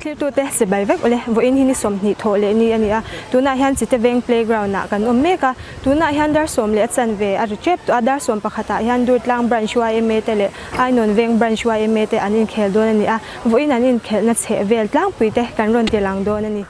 Thlirtute chibai vek ule, vawiin hi ni 20 thawh leh ni a ni a, tunah hian Chite Veng playground ah kan awm mek a, tunah hian dar sawm leh a chanve a ri tep tawh a, dar sawm pakhatah hian Durtlang Branch yma te leh Ainawn Veng Branch yma te an inkhel dawn a ni a, vawiin an inkhelhna chheh vel tlangpui te kan rawn ti lang dawn a ni.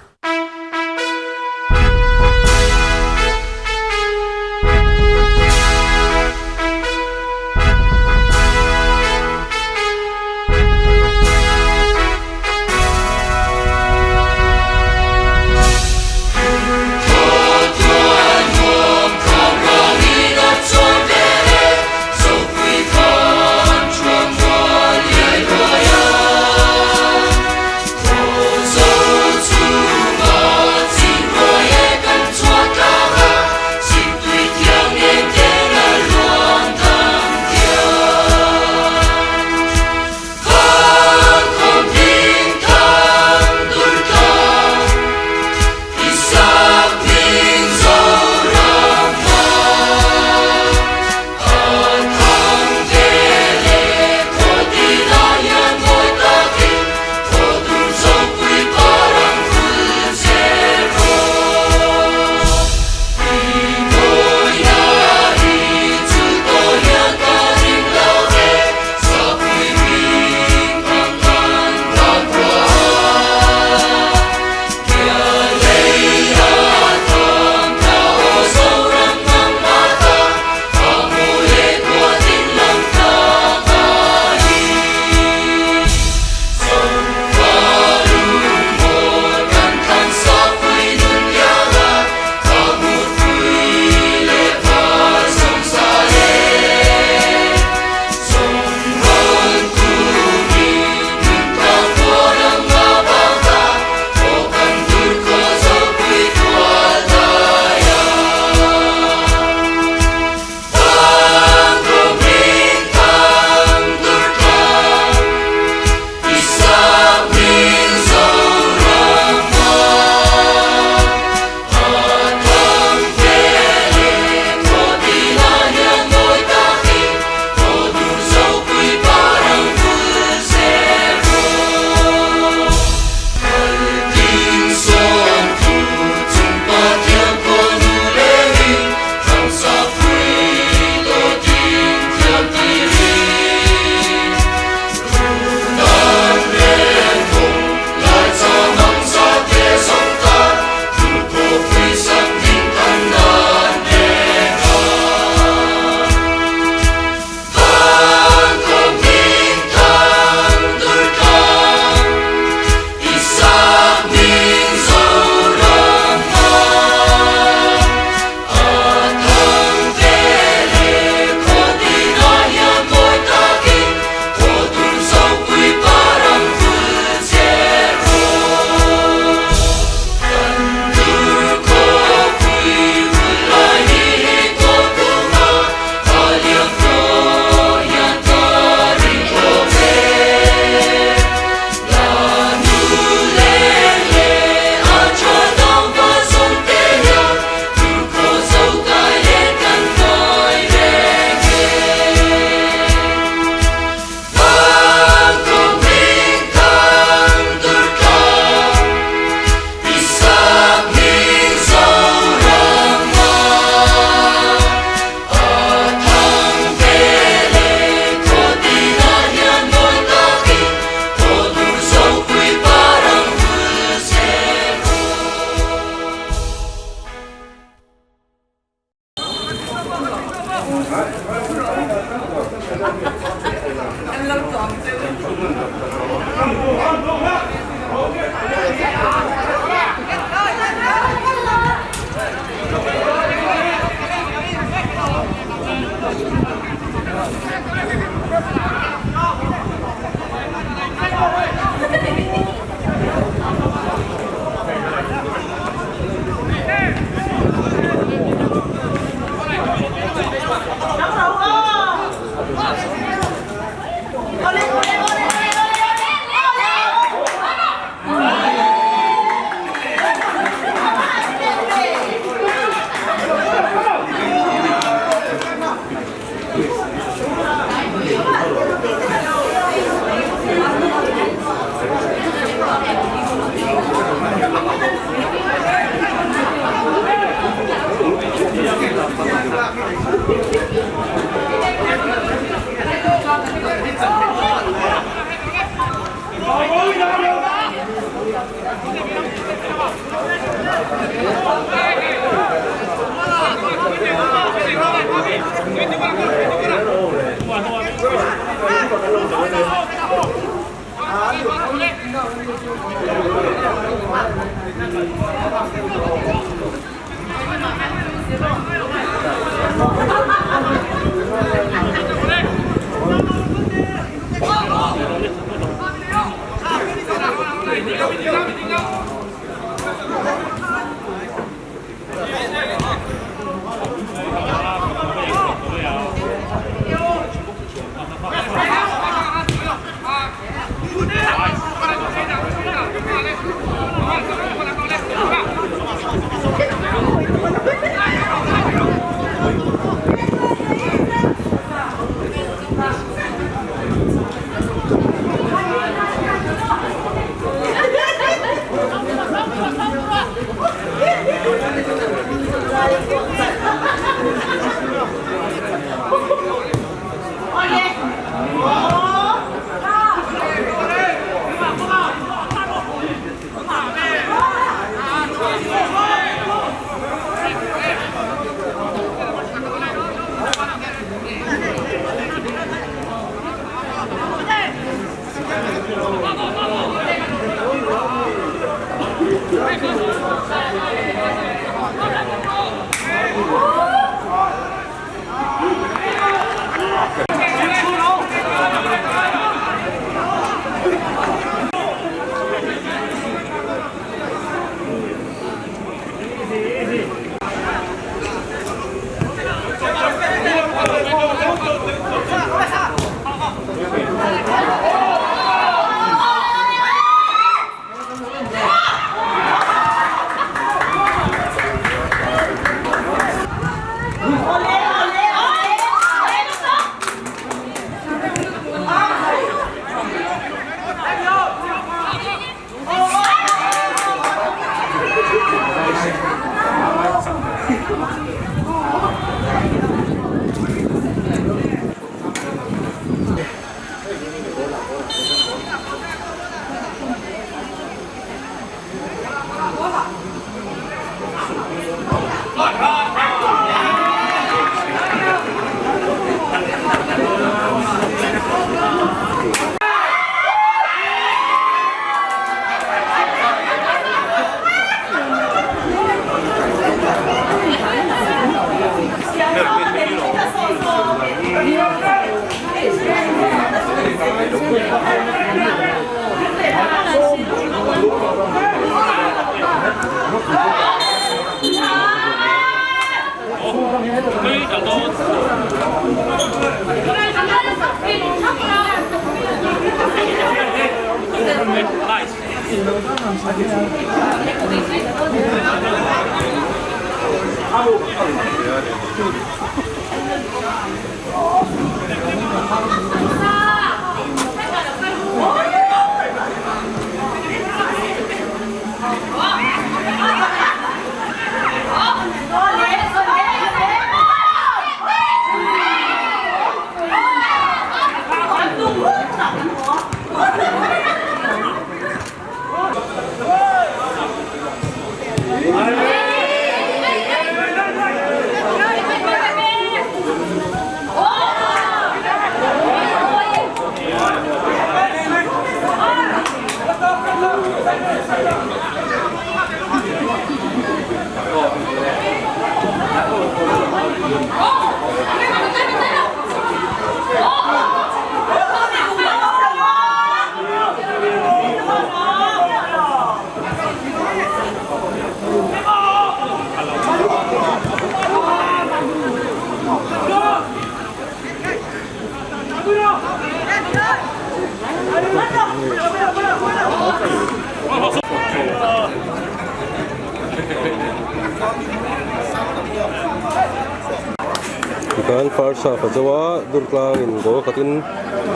Tikhan first half a zo a Durtlang in goal khatin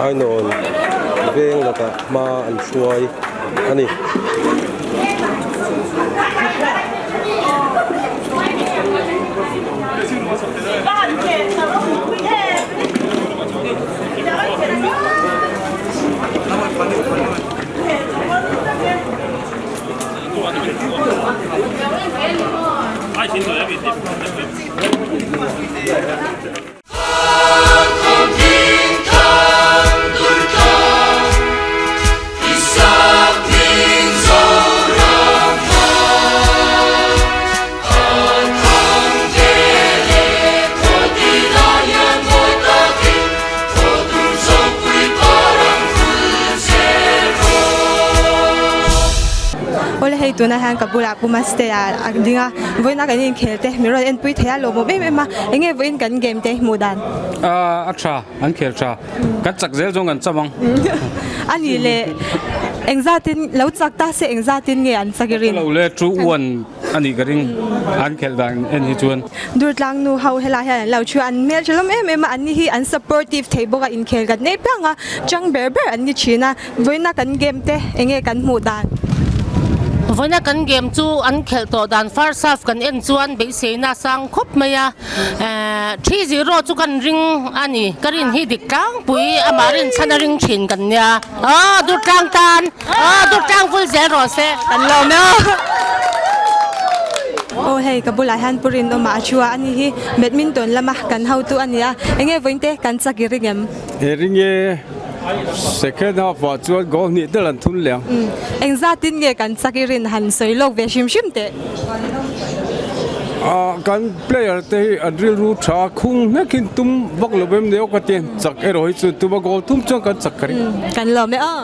Ainawn veng lakah hma an hruai a ni. Awle hei tunah hian ka bulah Pu Mastea a ding a vawiin a kan inkhel te min rawn enpui thei a lawmawm em em a enge vawiin kan game te hmuh dan. A tha an khel tha kan chak zel zawng kan cham ang. A nih leh engzatin lo chak ta se engzatin nge an chak i rin. Ka lo le 2-1 A nih ka ring, an khelh dan en hi chuan. Durtlang nu ho helai hian an lo thu a, an hmeltha hlawm em em a, an ni hi an supportive thei bawk a, inkhel kan nei piang a, chang ber ber an ni thin a, vawiina kan game te eng nge kan hmuh dan? Vawiina kan game chu an khelh tawh dan first half kan en chuan beiseina a sang khawp mai a, 3-0 chu kan ring a ni, ka rin hi dik tlangpui amah rinchhan a ring thin kan nia, aw Durtlang tan. Aw Durtlang vul zel rawh se. Kan lawm e aw. Aw hei ka bulah hian Pu Rinawma a thu a, ani hi badminton lama kan hotu a ni a, enge vawiin te kan chak i ring em? I ring e, second half ah chuan goal hnih tel an thun leh ang. Engzatin nge kan chak i rin han sawi lawk ve hrim hrim teh? Kan player te hi an rilru tha a, khung hnekin tum vak lo em ni aw ka ti a, chak erawh hi chu tum a goal tum chuan kan chak ka ring. Kan lawm e aw.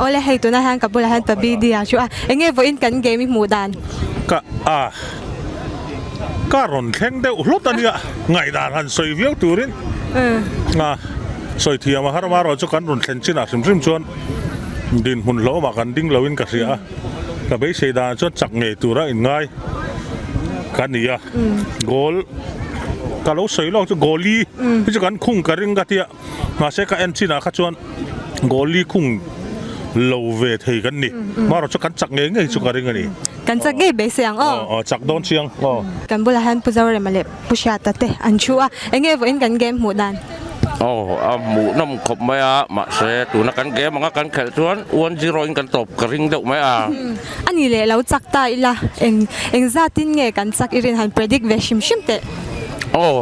Awle hei tunah hian ka bulah hian pa BD a thu a, enge vawiin kan game i hmuh dan? Ka a ka rawn thleng deuh hlawt a nia, ngaihdan han sawi viau turin a sawi thiam a har amaherawh chu kan rawn thlen chinah hrim hrim chuan dinhmun hlawmah kan ding loin ka hria a. Ka beisei danah chuan chak ngei tura inngai ka ni a, goal ka lo sawi lawk chu goalie hi chu kan khung ka ring ka tia mahse ka en chinah kha chuan goalie khung lo ve thei kan ni marawh chu kan chak ngei ngei chu ka ring a ni. Kan chak ngei beisei ang aw. Aw chak dawn chiang aw. Kan bulah hian Pu Zorema leh Pu Hriata te an thu a, enge vawiin kan game hmuh dan? Aw, a hmuhnawm khawp mai a, mahse tuna kan game anga kan khelh chuan 1-0 in kan tawp ka ring deuh mai a. A ni leh lo chak ta ila, eng eng zatin nge kan chak i rin han predict ve hrim hrim teh. Aw,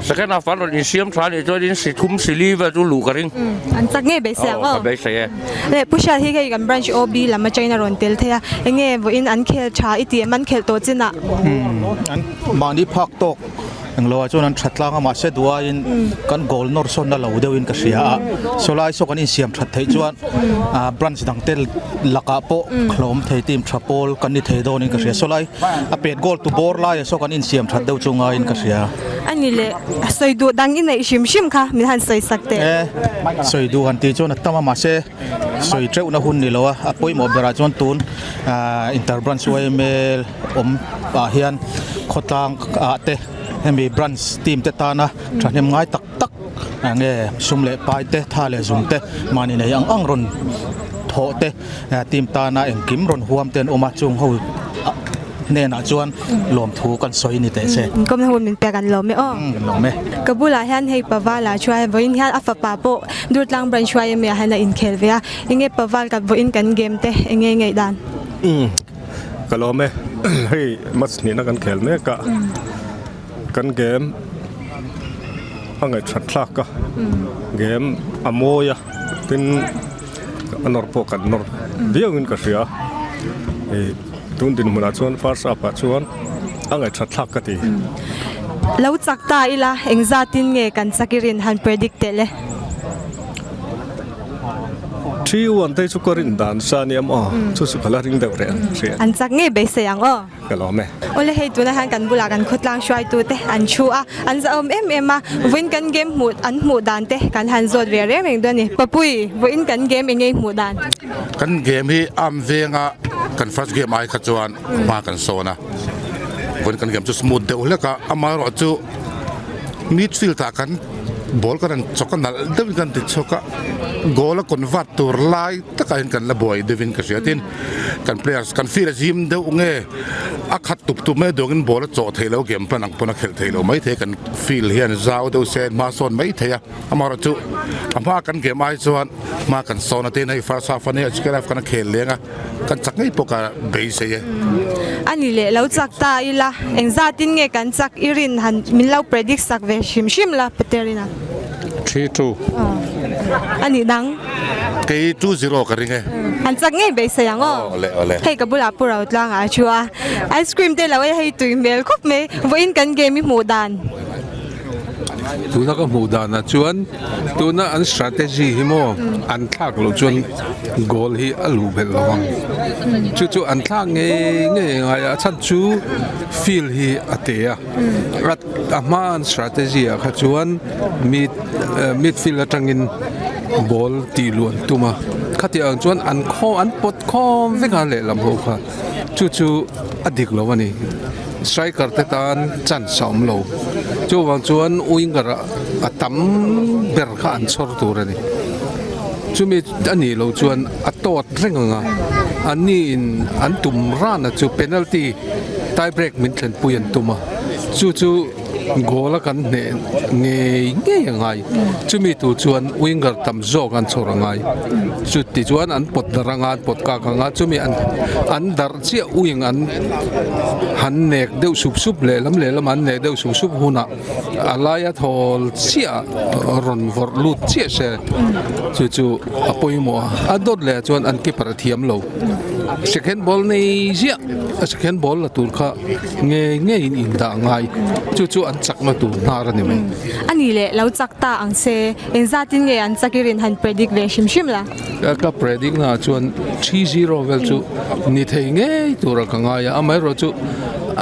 second half an rawn insiam tha anih chuan in si thum si li vel chu luh ka ring. An chak ngei beisei ang aw. Aw, ka beisei e. Leh Pu Hriat hi hei kan branch OB lam atangin a rawn tel thei a, eng nge vawiin an khel tha i tih em an khelh tawh chinah? An mahni phak tawk englo ah chuan an tha tlang a mahse duaiin kan goal nawr sawn a lo deuhin ka hria a sawlai saw kan insiam that theih chuan ah branch dang te lakah pawh hlawm thei team tha pawl kan ni thei dawnin ka hria sawlai a pet goal tu bawr laiah saw kan insiam that deuh chu ngaiin ka hria. A ni le sawi duh dang i neih hrim hrim kha min han sawi sak teh. E sawi duh han tih chuan a tam a mahse sawi teuhna hun ni lo a a pawimawh berah chuan tun ah inter branch yma awm ah hian khawtlang ah te hemi branch team te tana thahnem ngai tak tak enge sum leh pai te tha leh zum te mahni nei ang ang rawn thawh te team tana engkim rawn huam te an awm a chung ho hnenah chuan lawmthu kan sawi ni teh se. Inkawmna hun min pek an lawm e aw. Kan lawm e. Ka bulah hian hei Pavala chuan vawiin hian a fapa pawh Durtlang branch hruai emaw ah hian a inkhel ve a enge Paval ka vawiin kan game te enge ngaihdan? Ka lawm e, hei match hnihna kan khel mek a, kan game a ngaihthat thlak a, game a mawi a, tin a nawr pawh kan nawr viau in ka hria, ih tun dinhmunah chuan first half ah chuan a ngaihthat thlak ka ti. Lo chak ta ila engzatin nge kan chak i rin han predict teh le? 3-1 te chu ka rin dan sa nia maw chu chu ka la ring deuh reh ang hriat. An chak ngei beisei ang aw. Ka lawm e. Awle hei tunah hian kan bulah kan khawtlang hruaitu te an thu a, an zahawm em em a, vawiin kan game hmuh an hmuh dan te kan han zawt ve reng reng dawn a ni. Papui, vawiin kan game eng ngei hmuh dan? Kan game hi am venga kan first game ai kha chuan hma kan sawn a, vawiin kan game chu smooth deuh hlek a, amaherawhchu midfield ah kan. Ball kan han chawk a nalh deuhin kan ti chhuak a, goal a convert tur lai takah hian kan la buai deuhin ka hria. Tin, kan players kan field a zim deuh nge a khat tup tup mai duangin ball a chawh theih loh game plan ang pawn a khelh theih loh mai thei a, kan field hian zau deuh se hma sawn mai thei a. Amaherawhchu a hma kan game ai chuan hma kan sawn a, tin hei first half a nia second half kan a khel leng a. Kan chak ngei pawh ka beisei e. A ni leh lo chak ta ila, engzatin nge kan chak i rin han min lo predict sak ve hrim hrim la Paterina. 3-2. A nih dang. Kei 2-0 ka ring e. Han chak ngei beisei ang aw. Awle awle. Hei ka bulah Pu Rotlanga a thu a, ice cream te lo ei hei tui hmel khawp mai, vawiin kan game i hmuh dan. Tuna ka hmuh danah chuan tuna an strategy hi maw an thlak loh chuan goal hi a luh belh lo ang. Chu chu an thlak ngei ngei a ngai a, a chhan chu field hi a te a, a hma an strategy ah kha chuan mid midfield atangin ball tih luh an tum a, khatiang ang chuan an khaw an pawt khawm vek a lehlam ho kha chu chu a dik lo a ni. Striker te tan chance a awm lo. Chuvang chuan winger ah a tam ber kha an chhawr tur a ni. Chumi a nih loh chuan a tawt reng ang a, anni in an tum rana chu penalty tie break min thlenpui an tum a, chu chu goal a kan hneh ngei ngei a ngai. Chumi tur chuan winger tam zawk an chhawr a ngai. Chuti chuan an pawt darh anga an pawt kak ang a, chumi an darh chiah wing an han nek deuh sup sup lehlam lehlam an nek deuh sup sup hunah a laia thawl chiah rawn vawrh lut chiah se chu chu a pawimawh a a dawt leh ah chuan an keeper a thiam lo second ball nei ziah a second ball la tur kha ngei ngeiin indah ngai chu chu an chakna tur hnar a ni mai. A ni leh lo chak ta ang se engzatin nge an chak i rin han predict ve hrim hrim la. Ka predict na chuan 3-0 vel chu ni thei ngei tura ka ngai a, amaherawhchu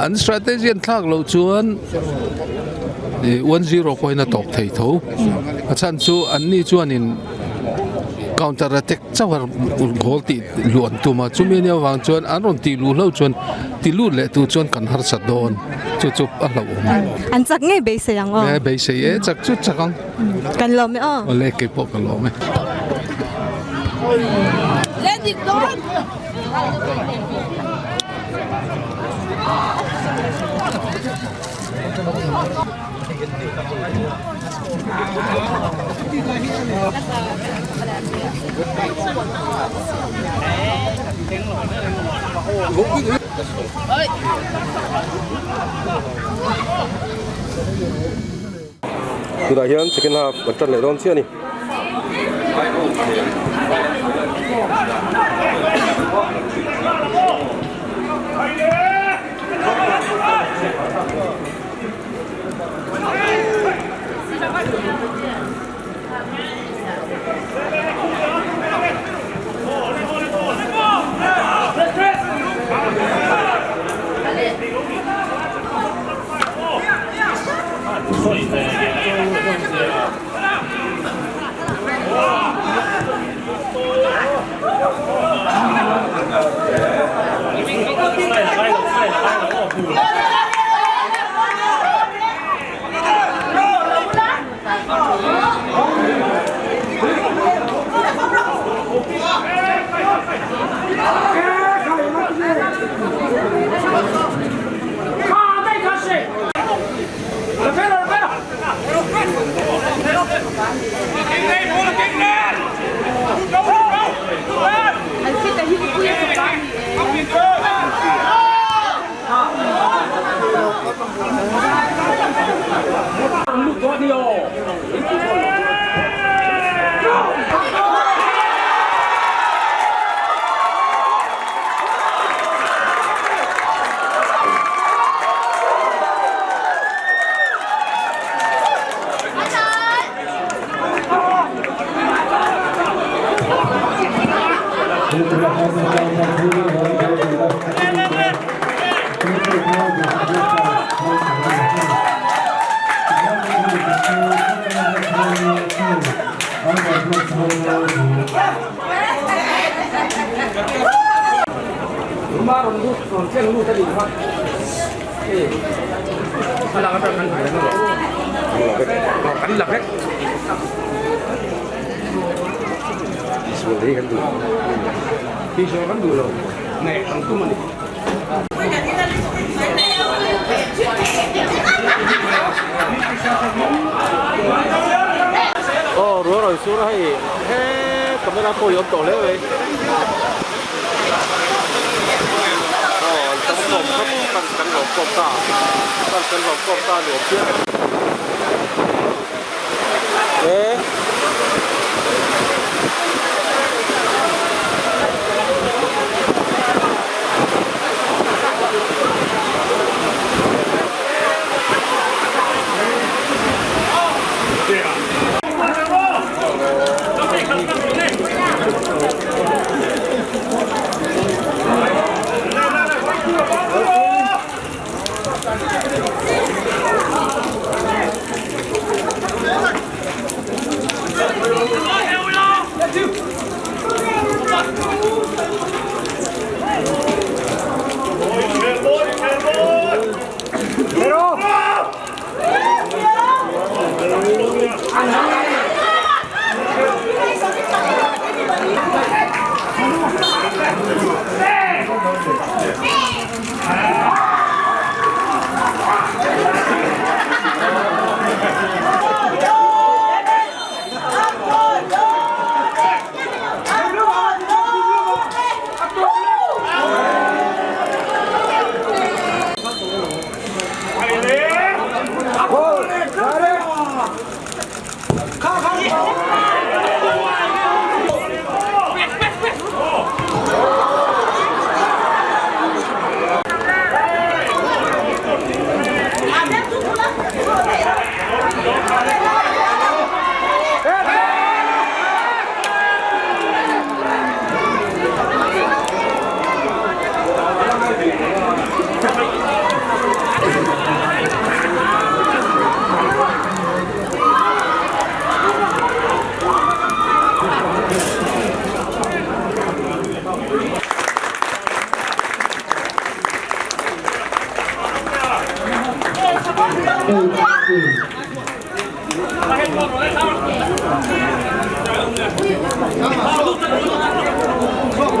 an strategy an thlak loh chuan 1-0 pawhin a tawp thei tho. A chhan chu anni chuanin counter attack chauh a goal tih luh an tum a, chumi ania avang chuan an rawn tih luh hlauh chuan ti lut leh tur chuan kan harsat dawn, chu chu a hlauhawm. An chak ngei beisei ang aw. Beisei e, chak chu chak ang. Kan lawm e aw. Awle kei pawh ka lawm e. Tunah hian second half an tan leh dawn chiah a ni. Kan la vek. Tihsual hi kan duh lo. Tihsual kan duh lo. Neh kan tum a ni. Aw rual rawn sur a hei he camera pawh hi awm tawh hle mai aw an tam khawm khawp kan kan hlawm khawm ta kan kan hlawm khawm ta nuam chiang e.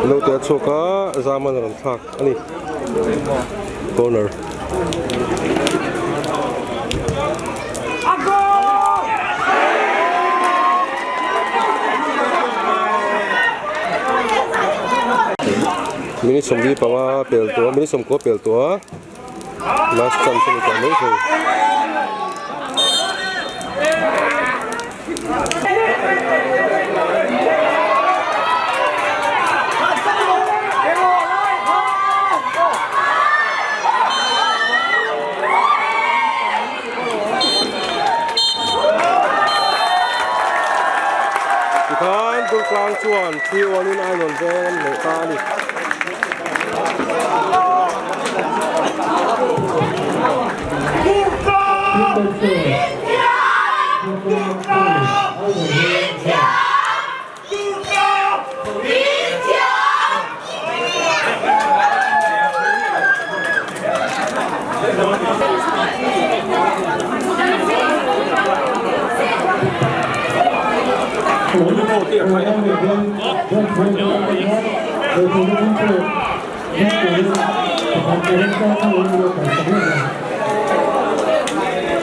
Naute a chhuak a Zaman a rawn thlak a ni corner. Minute 45 pel tawh a minute 10 pel tawh a last chance a ni tawh mai thei. Tikhan Durtlang chuan 3-1 in Ainawn veng an hneh ta a ni.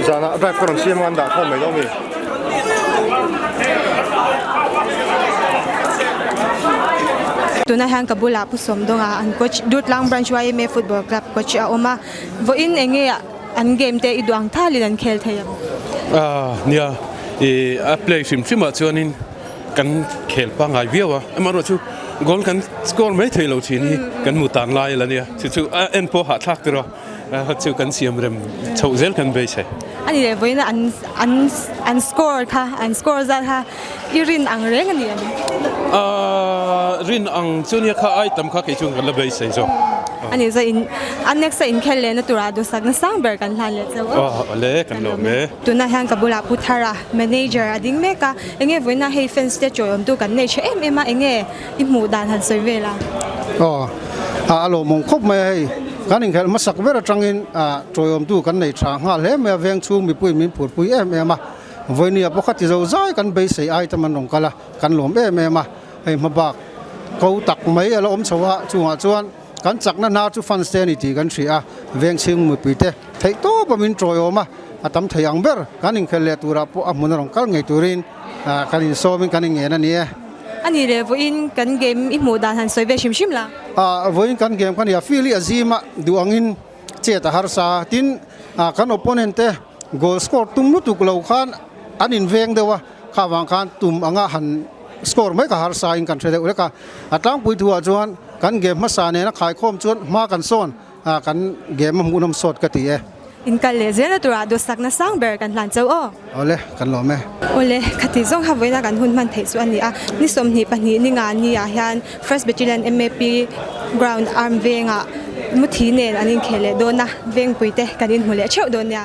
Zanah drive ka rawn siam a an dah khawm mai dawn mi. Tunah hian ka bulah Pu Sawmdawnga an coach Durtlang Branch YMA Football Club coach a awm a, vawiin eng nge an game te i duh ang thalin an khel thei ang? Ah nia, ih a play hrim hrim ah chuanin kan khel pangngai viau a, amaherawh chu goal kan score mai thei lo thin hi kan hmu tan lai la nia, chu chu a en pawh hahthlak tir a. Chu kan siam rem chhoh zel kan beisei. A ni leh vawiin an an an score kha an score zat kha i rin ang reng a ni em? Ahh rin ang chu nia kha item kha kei chuan kan la beisei zawk. A ni zawh in a next a inkhel lehna turah duhsakna sang ber kan hlan leh chauh a. Aw le kan lawm e. Tunah hian ka bulah Pu Thara manager a ding mek a, enge vawiina hei fans te chawiawmtu kan nei tha em em a, enge i hmuh dan han sawi vel a? Aw a lawmawm khawp mai a hei. Kan inkhelh hmasak ber atangin tawiawmtu kan nei tha nghal hle mai a, veng chhung mipuiin min phurpui em em a. Vawinia pawh kha ti zo zai kan beisei ai tam an rawn kal a, kan lawm em em a. Hei hmabak ko tak mai a la awm chho a, chungah chuan kan chakna hnar chu fans te a ni tih kan hria a, veng chhung mipuite theih tawpa min tawiawm a, a tam thei ang ber kan inkhelh leh turah pawh a hmun a rawn kal ngei turin kan insawmin kan inngen a ni e. A nih leh vawiin kan game i hmuh dan han sawi ve hrim hrim la. Vawiin kan game kha nia field hi a zim a, duh angin chet a harsa a, tin kan opponent te goal score tum lutuk lo khan an inveng deuh a, kha vang khan tum anga han score mai ka harsa in kan hre deuh lek a, a tlangpui thuah chuan kan game hmasa nena khaikhawm chuan hma kan sawn kan game a hmuhnawm sawt ka ti e. Inkal leh zelna turah dawhsakna sang ber kan hlan chauh aw. Awle, kan lawm e. Awle, khati zawng kha vawiina kan hun hman theih chu a ni a. Ni 22 ni nga ni ah hian First Battalion MAP Ground Arm vengah Muthi nen an inkhel leh dawn a, vengpui te kan inhmu leh theuh dawn nia.